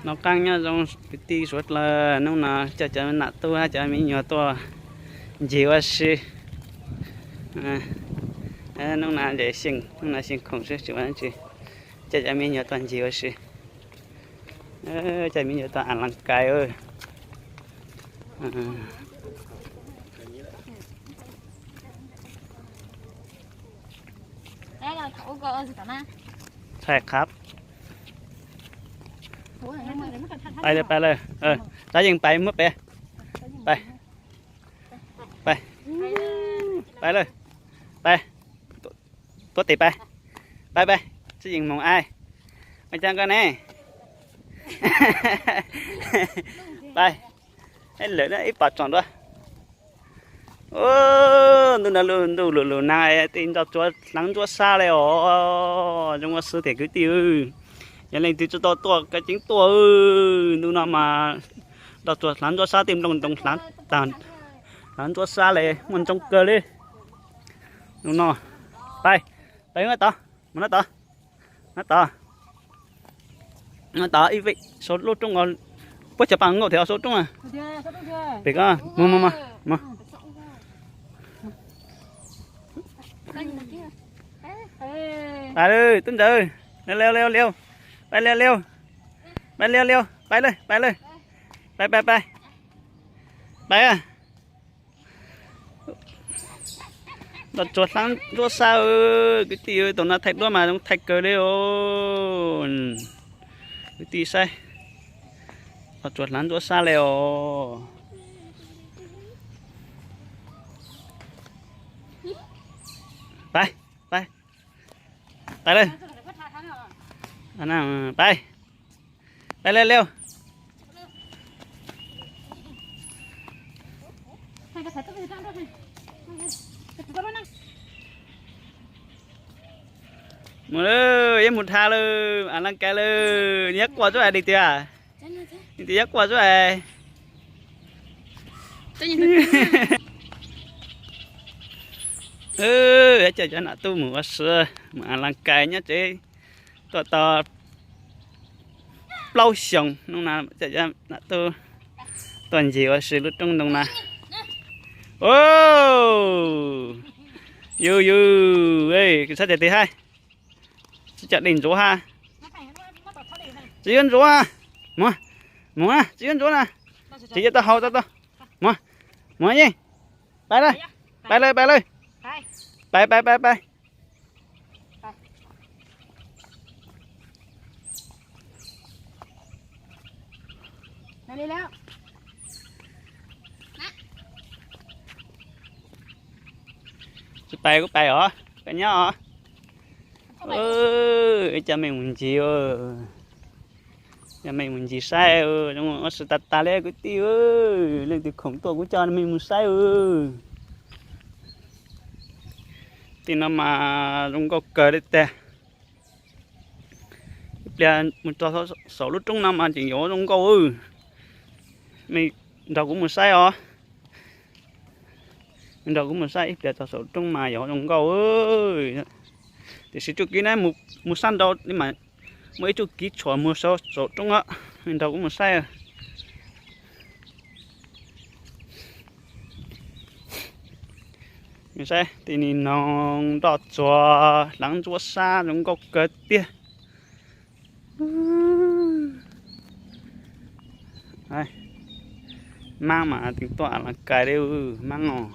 Noj qab nyob zoo kwv tij suav dlawg, hnub no coj cov nam tub hab cov me nyuam tuaj ncig ua si. Hnub no xyeej, hnub no xyeej khoom xwb tsis ua dab tsi, coj cov me nyuam tuaj ncig ua si. Coj me nyuam tuaj a las kais. Thaij qhab. Pais lawm, pais lawm. Tab yeej pais muab pem. Pais, pais, pais lawm. Pais, tuab tes pais. Pais, pais, tsis yeej moog ai. Ua caag koj ne? Pais, lawm ib pom tsoom dua. Ntuj no ntuj lug lug nag, tej nroj tsuav hlaav ntsuab sab le os. Zoo ua si tiag kwv tij. Yog leej twg tsis tau tuaj kav ceev tuaj. Ntuj no mas nroj tsuav hlaav ntsuab sab, tej nplooj ntoo hlaav ntsuab sab le, muaj ntsoog kawg le. Ntuj no, pais, pais no tod, mus no tod, no tod, no tod ib vej sau lub roob, puab cov paas nkauj thiab sau roob. Pem ko, mus mus mus. Pais lawm tub ntawd, liau liau liau, pais liau liau, pais liau liau, pais lawm, pais lawm, pais pais pais, pais. Nroj tsuav hlaav ntsuab sab kwv tij, tus no thaij duab mas zoo thaij kawg le os. Kwv tij saib, nroj tsuav hlaav ntsuab sab le os. Pais, pais, pais lawm, pais, pais liau liau. Mus lawm, yuav mus dhau lawm, a las kais lawm, nyob quaj tsuab hais tias, tias yuav quaj tsuab hais. Coj cov nam tub mus ua si, mus a las kais nyob tsev tuaj tau plaub xyoos, hnub no coj cov nam tub tuaj ncig ua si lub roob ntoo na. Yus yus, kws sab tiag tiag hab, tsis coj dej ntsuav hab, tsis yuav ntsuav, mus, mus, tsis yuav ntsuav na, tsis yuav tau haus tau tau, mus, mus yeej, pais lawm, pais lawm, pais lawm, pais pais pais pais. Tsis pais kuj pais os, koj nyob os. Coj mej mus ncig, coj mej mus ncig saib, zoo ua si tag tag le kwv tij. Leej twg khoom tuaj kuv coj mej mus saib. Tej no mas zoo nkauj kawg li tag. Ib pliag mus txog saum lub roob no mas tseem yuav zoo nkauj. Mej nrog kuv mus saib os. Mej nrog kuv mus saib, ib pliag txog saum roob mas yuav zoo nkauj. Tiam sis txuj kev na, mus sab nraud mas muaj ib txuj kev tshuam mus saum roob os. Mej nrog kuv mus saib. Saib tej ni noog nroj txuag hlaav ntsuab sab zoo nkauj kawg tiag. Maab mas tseem tuaj a las kais li maab os.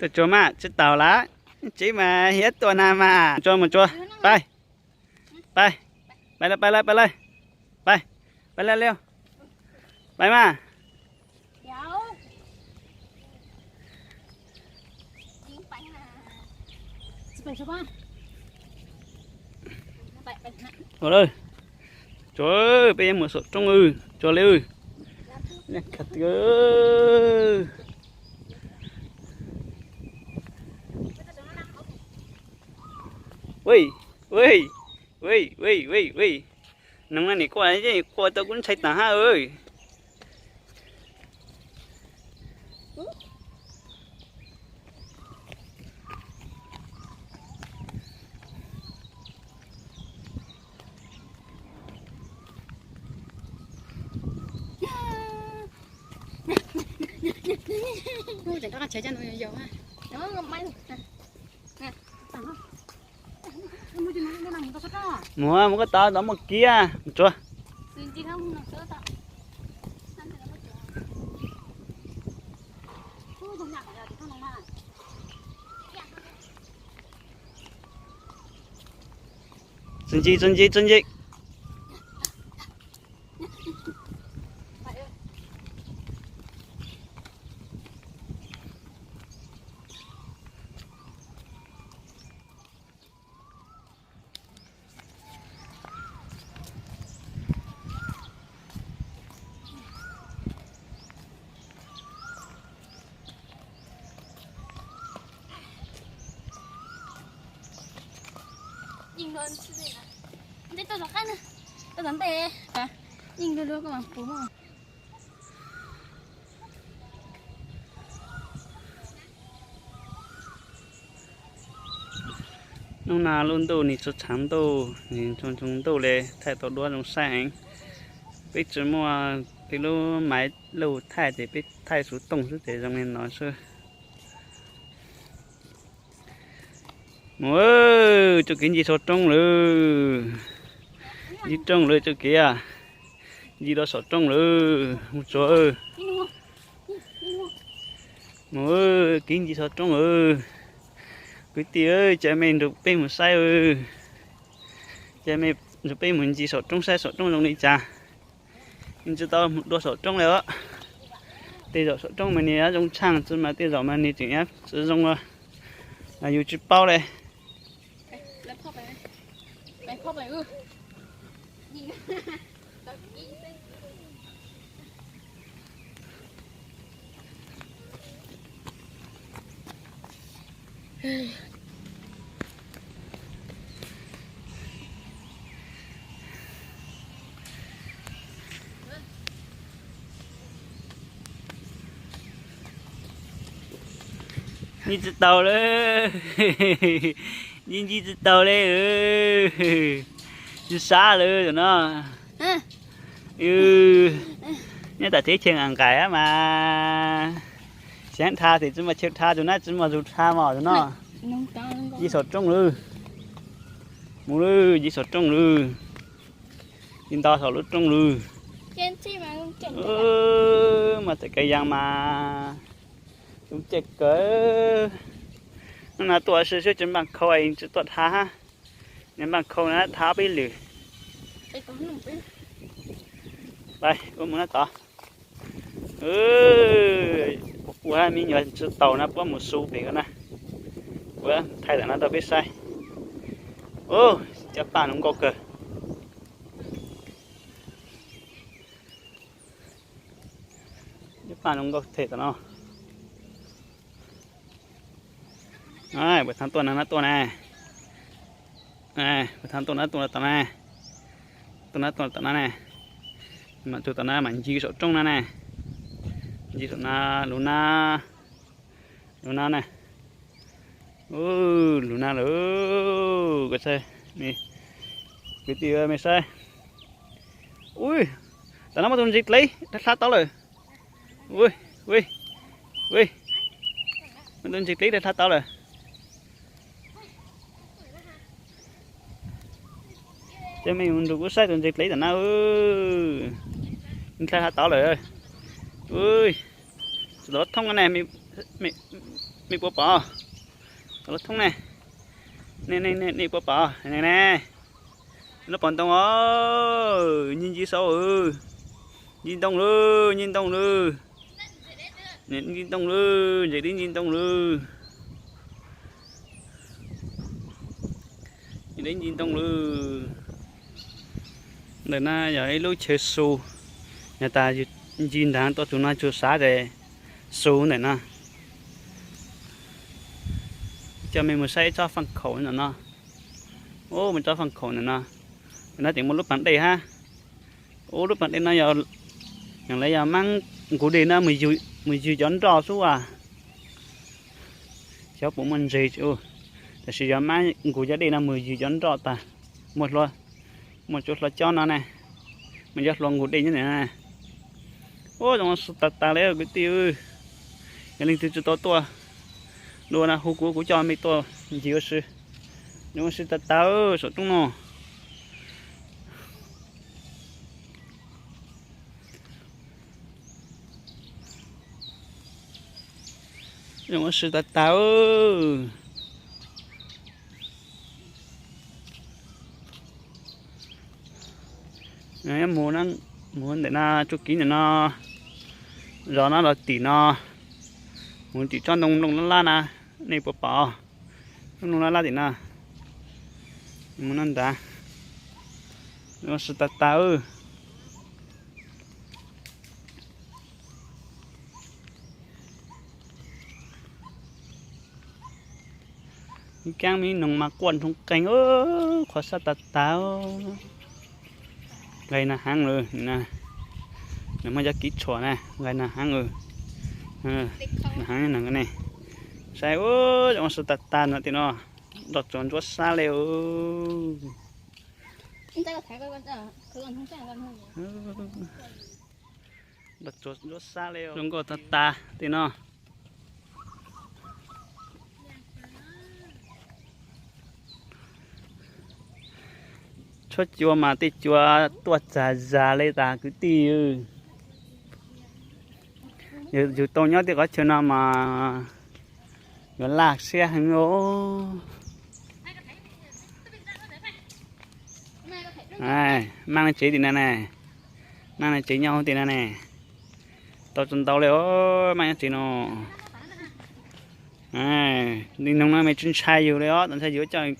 Tuaj tsuag mas tsis taus lawm, tsev mas hiab tuaj na mas. Tsuag mus tsuag, pais, pais, pais lawm, pais lawm, pais lawm, pais, pais lawm liau, pais mas. Ua lawm, tsuag, peb yuav mus saum roob, tsuag li. Kha twb. Wej, wej, wej, wej, wej, wej. Noog na nim quaj yeej quaj tau kuv ntshai tas hab. Mus, mus koj tod, tod muaj kiab, mus tsuav. Txuas ncig, txuas ncig, txuas ncig. Hnub no lub ntuj nim tshaav ntuj, nim ntsoog ntsoog ntuj le, thaij tau duab zoo saib heev. Peb tsis muaj peb lub maiv lug thaij ces peb thaij xuv tooj xwb ces zoo li no xwb. Mus, txoj kev ncig saum roob lawm. Ncig roob lawm txoj kev, ncig rau saum roob lawm, mus tsuav. Mus, kev ncig saum roob lawm. Kwv tij, cas mej nrug peb mus saib, cas mej nrug peb mus ncig saum roob saib saum roob zoo li cas. Tsis tau mus dua saum roob li os. Tej zaum saum roob mas nws zoo tshaaj, tsis mas tej zaum mas nws tseem tsis zoo los yus tsis paub li. Ncig tsis taus li, ncig ncig tsis taus li, tsis sab lawm tam no. Nyob tom teb chaws nqaim nqaim mas, xyaav dhau tes tsis muaj chaw dhau tus na, tsis muaj zug dhau mog tus no. Ncig saum roob lawm, mus lawm, ncig saum roob lawm, ncig nto saum lub roob lawm. Mas txawm kav yaas mas zoo caij kawg. Hnub no tuaj sib sib tsis npaj khau es tsis tuaj dhau hab. Npaj khau na dhau peb lwm. Ua mus na tod. Ua me nyuam tsis taus na puab mus xu pem ko na. Puab thaij tawm no rau peb saib. Cov paj zoo nkauj kawg. Cov paj zoo nkauj them tom no. Puas thaam tuaj na, tuaj na. Puas thaam tuaj na, tuaj tom na. Tuaj na, tuaj tom na ne. Mas tug tom na mas ncig saum roob na ne. Ncig saum na, lub na. Lub na ne. Lub na lawm. Kwv tij mej saib. Ui, tom no muaj tus ntses dleb dhau tod lawm. Ui, ui, ui, muaj tus ntses dleb dhau tod lawm. Ces mej mus nrug kuv saib tus ntses dleb tom na. Dhau tod lawm. Ui, tom lub thoob ne, mej puas pom? Tom lub thoob ne. Nej puas pom ne? Lub pom ntoo os, ncig ncig saud. Ncig ntoo lawm, ncig ntoo lawm. Ncig ntoo lawm, ntses dleb ncig ntoo lawm. Ntses dleb ncig ntoo lawm. Ntawm na yog ib lub chaw xu, yog tas yus Ncig nrad tuaj tus no tsuas xav ces xus ntawm no. Coj mej mus saib ib tsob faj khaum ntawm no. Ub, mus tsob faj khaum ntawm no. Ntawm no tseem muaj lub pas dej hab. Ub, lub pas dej no yog, yog lawv yog maab nqus dej no mus ywg cov nroj xwb as. Xyov puas muaj ntseg tsis ua, tab sis yog maab nqus cov dej no mus ywg cov nroj tag. Muaj hlua, muaj tsuav hlua cob no ne, muaj cov hlua nqus dej nyob ntawm no. Ub, zoo ua si tag tag li kwv tij. Yog leej twg tsis tau tuaj dua no hu kuv, kuv coj mej tuaj ncig ua si. Zoo ua si tag tag saum roob no. Zoo ua si tag tag. Mus, mus ntawm no tsuj kiv ntawm no, zos no los tim no, mus tim tsob ntoo nplooj lab lab na, nej puas pom? Tsob nplooj lab lab tim no, mus no ntag. Zoo ua si tag tag. Kaab me noog mas quaj ntsoog qees, qhuav sab tag tag. Nqaij nag heev lawm, nws muaj cov kiv tshuam na, nqaij nag heev lawm. Nag heev ne, saib zoo ua si tag tag no tim no, nroj tsuas ntsuab sab li. Nroj tsuas ntsuab sab li, zoo nkauj tag tag tim no. Tshuab cua mas tej cua tuaj txag zag li tas kwv tij. Yus tau nyob tej qhov chaw no mas yuav laj siab heev os. Maaj no tsev tim no ne, maaj no tsev nyob hauv tim no ne. Tau tsis ntau li os, maaj nyob tsev no. Li noog no mas tsis ntshai yus li os, txawm ntshai yus coj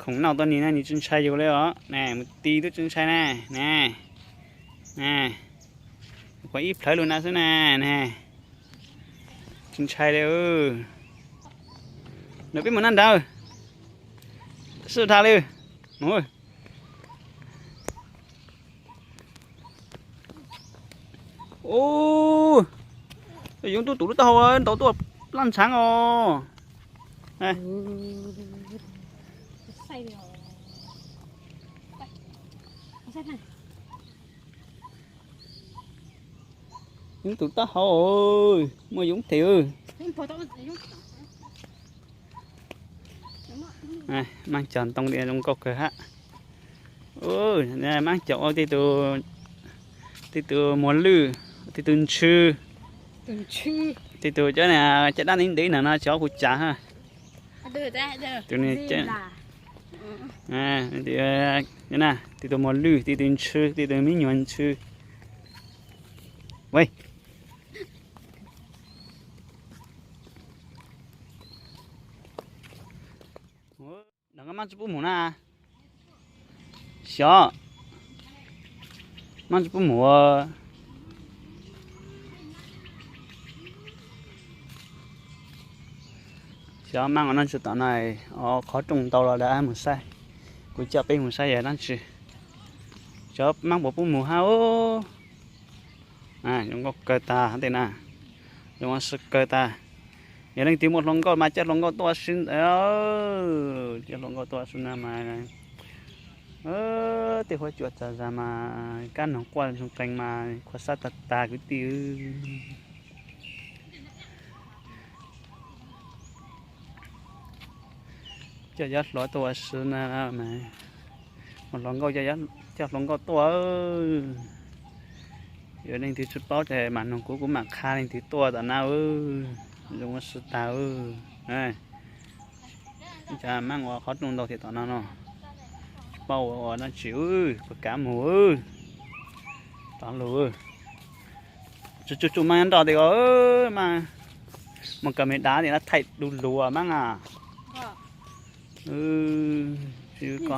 khoom noj tuaj nim no nws tsis ntshai yus li os. Ne, mus ti twb tsis ntshai na. Ne, kuv ib plhawv lug na xwb na. Ne, tsis ntshai li. Nram peb mus nab nrad, sib dhau li. Ub, yoov tub tus lub taub hau ntau tuaj plab ntshaav os. Yoov tus taub hau, muaj yoov them. Maaj cog ntoo li zoo nkauj kawg hab. Maaj cog ua tej tus muas lwj, tej tus ntshw, tej tus cov caj dab ntev ntev na no tsis kuv cav hab. Tus, tej tus muas lwj, tej tus ntshw, tej tus me nyuam ntshw. Ua, maaj tsi pub mus na. Xyov, maaj tsi pub mus. Xyov maaj ua dlaab tsi tom no, qhov rooj ntau los lawv mus saib. Kuv coj peb mus saib yog dlaab tsi. Xyov maaj puas pub mus hab. Zoo nkauj kawg tag tej na, zoo ua si kawg tag. Yog leej twg muaj hluas nkauj mas coj hluas nkauj tuaj si ntawd, coj hluas nkauj tuaj si na mas. Tej huab cua txag zag mas kab noog quaj ntsoog qees mas khuv xab tag tag kwv tij. Coj cov hluas tuaj ua si na, muaj hluas nkauj coj hluas nkauj tuaj. Yog leej twg tsis paub ces mam noog kuv, kuv mam qha leej twg tuaj tom na. Zoo ua si tag. Cov maaj ua qhov rooj ntau thiab tom no no, tsis paub ua dlaab tsi, puas kav mus. Rov lug, tsuj tsuj maaj nyob nroj tej ko, maaj mus kawm me dav tej no thaij du lug maaj a. Tsis ko,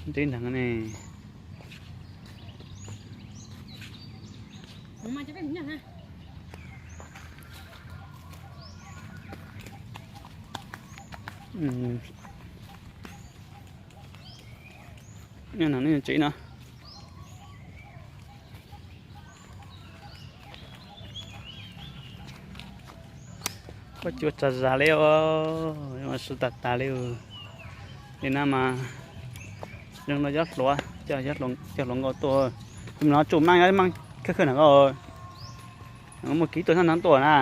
Nteb nrag ne. Nyob no nej tsev no. Pob cuag tsag zag li os, mas su tas tas li. Li no mas zoo no yob hluav, coj hluav nkauj tuaj. Tus no tsuj maaj, maaj khawb khawb na ko. Muaj kib tuaj nab nab tuaj na.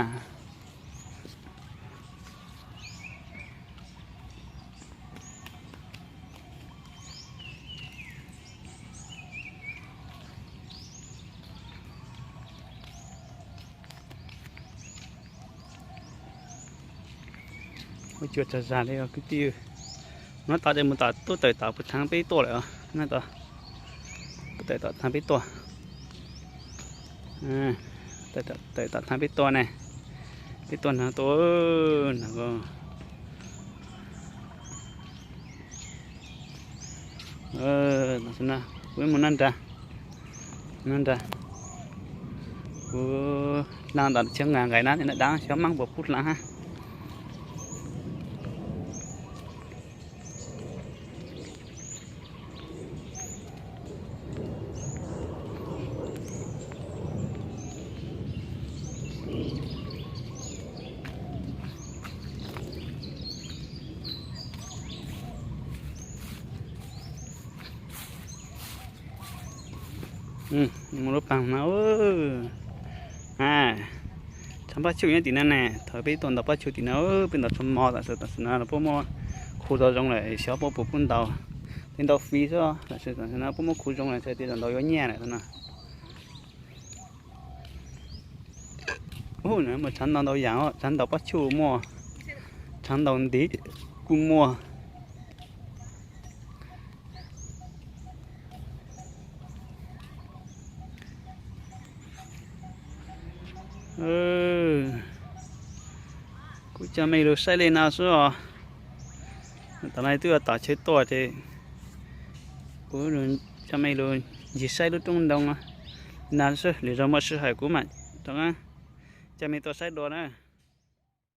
Ua cua tsag zag li os kwv tij. Hnub tom ces mus tom tub tawm tom puag thaj peb tuaj lawm os. Hnub tom tub tawm tom thaj peb tuaj. Tawm tom thaj peb tuaj ne. Peb tuaj no tuaj no. Kuv mus nab nrag, nab nrag. Kuv hla ntawm chaw nqa nqaim na, dab xyov maab puas pub hla hab. Mus lub paag no. Tshav pob tshuaj nyob tim no ne, thaum peb tuaj ntaus pob tshuaj tim no, peb ntaus tshuaj mov tam sim, tam sim no los puab muab khu tau zoo lawm, xyov puab puas pub ntaus. Tej ntau fee xwb, tam sim no puab muab khu zoo lawm, txhais tias ntaus yuav nyiaj lawm no. Ub, muaj tshav ntau ntau yam, tshav ntaus pob tshuaj muaj, tshav ntaus ntiv kuj muaj. Kuv coj mej lug saib li no xwb os. Tam no twb yuav tom chaw tuaj ces kuv coj mej lug ncig saib lub roob ntoo no xwb, lwm zaug muaj sij hawm kuv mam rov qab coj mej tuaj saib dua na.